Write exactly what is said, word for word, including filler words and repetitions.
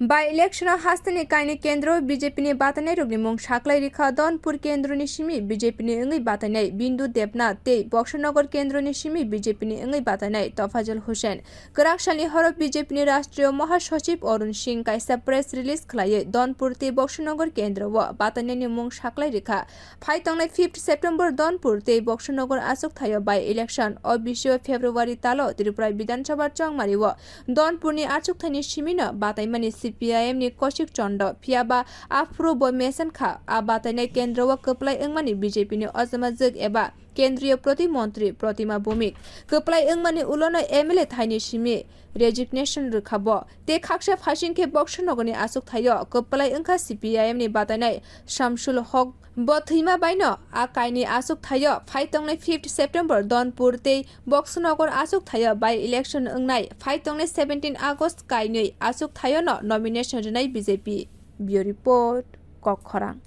By election o hasteni kainwi kendro B J P ni batainairokni mung saklai rikha. Donpur kendroni simi B J P ni wngwi batainai Bindu Debnath tei Boksanagar kendroni simi B J P ni wngwi batainai Tofajul Hussain. Kwrak salni horo B J P ni Rashtriya Mahasachib Arun Singh kaisa press release khwlaiwi Donpur tei Boksanagar kendro o batainaini mung saklai rikha. Phai tongnai fifth September Donpur tei Boksanagar achukthai o by election. O bisio February talo Tripura Bidhan Sabha chongmari o Donpurni achukthani simino bataimani C P I M ni Kaushik Chanda, phiyaba aphuru bo mesen kha. A batainai kendro o kwplai wngmani B J P ni ojama jwk eba Kendriya Protimontri Protima Bhowmik, kwplai wngmani ulono M L A thaini simi resignation rwkha bo. Tei khaksa phaising khe Boksanagarni achukthai o kwplai wngkha C P I M ni batainai Shamsul Hok. Bo thwima baino a kainwi achukthai o phai tongnai fifth September Donpur tei Boksanagar achukthai o by election wngnai phai tongnai seventeen August kainwi achukthai o no nomination rwnai B J P. Bureau Report, Kokkhorang.